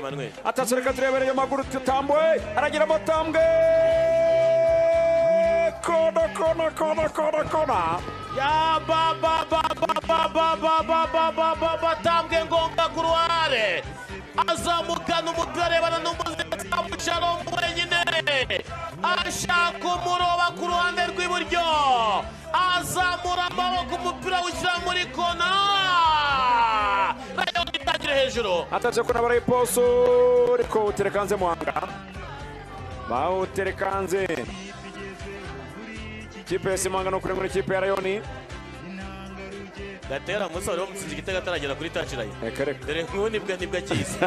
Emmanuel. Attention reka turebere ayo maguru Tambwe aragiramo Tambwe kona kona kona kona kona ya ba ba ba ba ba ba ba ba ba ba ba ba Tambwe Ngonga Kuruare azamukana umupira arebana n'umuzamu Shalom wenyine ashaka umuroba ku ruhande rw'iburyo azamura amaboko umupira awushyira muri kona Rayon itangire hejuru. Attention kona barayiposo ariko uterekanze Muhanga bawuterekanze ikipe ya Muhanga no kurengura ikipe ya Rayon. Gatera Musa wari wamutsinze igitego ataragera kuri touchline. Dore nk'ubu nibwo nibwo akiza.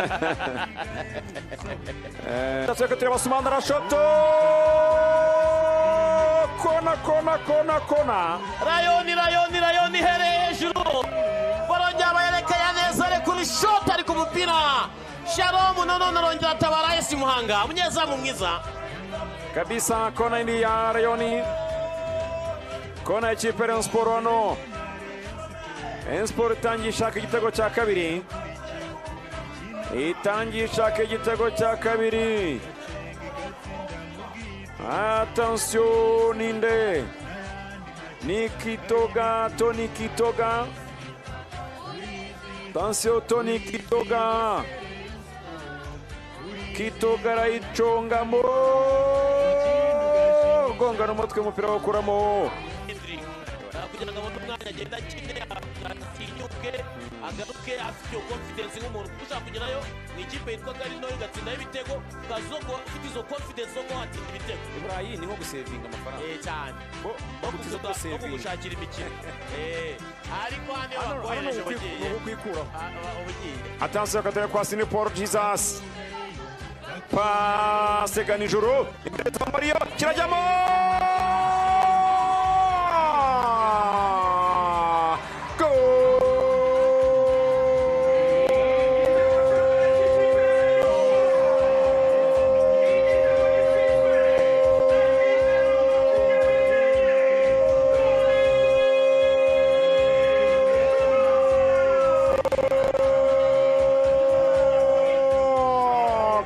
Attention tureba Sumanda arashoto kona kona kona kona Rayon Rayon Rayon ihereye hejuru barongera bayerekeye neza ari kuri shot ari ku mupira Shalom none arongera atabara AS Muhanga umunyezamu mwiza kabisa. Kona indi ya Rayon, kona y'ikipe ya Rayon Sport hano. Rayon Sport itangiye ishaka igitego cya kabiri, itangiye ishaka igitego cya kabiri. Attention ninde ni Kitoga, Tony Kitoga. Attention Tony Kitoga, Kitoga arayicongamo gonga n'umutwe umupira bakuramo kugira ngo abone umwanya agenda akine atinyuke agaruke afite iyo confidence nk'umuntu kuko ushaka kugerayo mu ikipe yitwa Garino igatsindaho ibitego ukaza ufite izo confidence zo kuba watsinda ibitego. I Burayi ni nko gusevinga amafaranga cyane no kugushakira imikino ariko hano iyo bakohereje ugiye ukwikuraho. Attention katare kwa Sini Paul Jesus passe Ganijuru imbere za Mario kirajyamo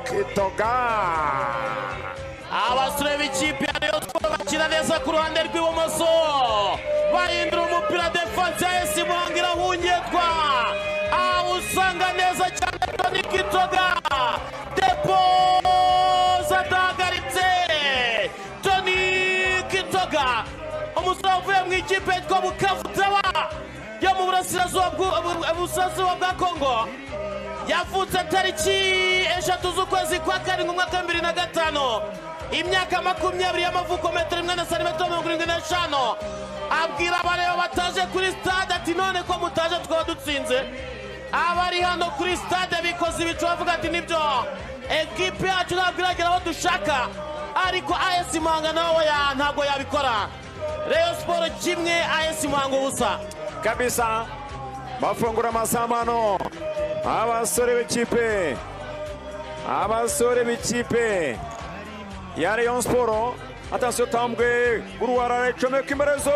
Kitoga. Abasore b'ikipe ya Rayon Sport bakina neza ku ruhande rw'ibumoso bahindura umupira defense ya AS Muhanga irahungetwa awusanga neza cyane Tony Kitoga depose adahagaritse Tony Kitoga umusore uvuye mu ikipe yitwa Bukavu Dawa yo mu burasirazuba bwa Kongo yavutse tariki 3 z'ukwezi kwa 7 umwaka 2005 imyaka 20 y'amavuko, metero 1 na santimetero 75. Abwira abareba bataje kuri stade ati none ko mutaje twaba dutsinze. Abari hano kuri stade bikoze ibicu bavuga ati nibyo ekipe yacu ntabwo iragera aho dushaka, ariko AS Muhanga nawe ntabwo yabikora. Rayon Sport kimwe AS Muhanga ubusa kabisa. Bafungura amasamano abasore b'ikipe, abasore b'ikipe ya Rayon Sport. Attention Tambwe Uruwara arayicomeka imberezo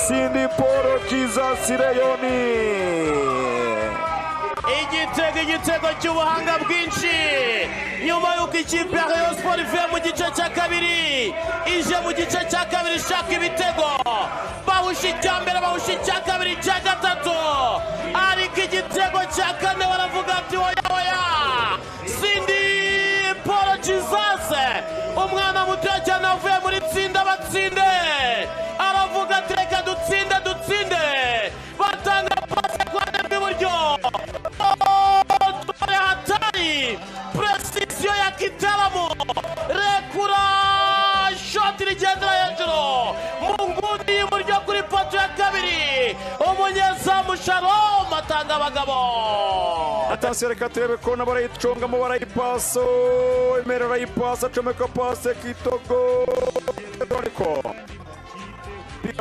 Cindy Paul Jesus Rayoni. Igitego igitego cy'ubuhanga bwinshi nyuma y'uko ikipe ya Rayon Sport ivuye mu gice cya kabiri ije mu gice cya kabiri ishaka ibitego bahusha icya mbere bahusha icya kabiri icya gatatu ariko igitego cya kane baravuga ati oya oya. Cindy Paul Jesus umwana muto cyane avuye muri tsinda batsinde aravuga ati reka dutsinde dutsinde batanga pase ku ruhande rw'iburyo dore hatari precision ya Kitaramo rekura shoti rigendera hejuru mu nguni y'iburyo kuri poto ya kabiri umunyezamu Shalom Shalom atanga abagabo. Attention, reka turebe kona, barayicongamo, barayipaso, Emera arayipasa, acomeka pase Kitogo ariko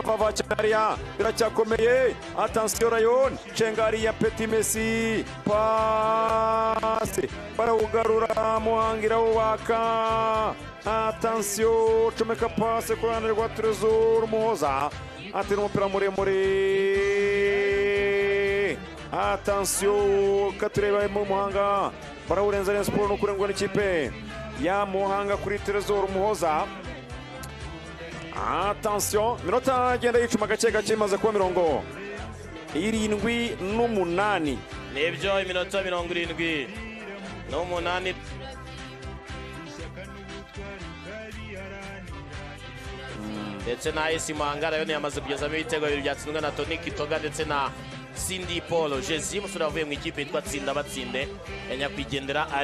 Vava cyariya biracyakomeye. Attention, Rayon cengariya Petit Messi, passe barawugarura, Muhanga irawubaka. Attention, comeka passe ku ruhande rwa Trezor Muhoza, atera umupira muremure. Attention, katureba mu Muhanga barawurenza. Rayon Sport no kurengwa n'ikipe ya Muhanga kuri Trezor Muhoza. Attention, minota agenda yicuma gake gake, imaze kuba 78. Nibyo, iminota 78. Ndetse na AS Muhanga nayo yamaze kugezamo ibitego bibiri byatsinzwe na Tony Kitoga ndetse na Cindy Paul Jezi, umusore wavuye mu ikipe yitwa Tsinda Batsinde ya nyakwigendera ari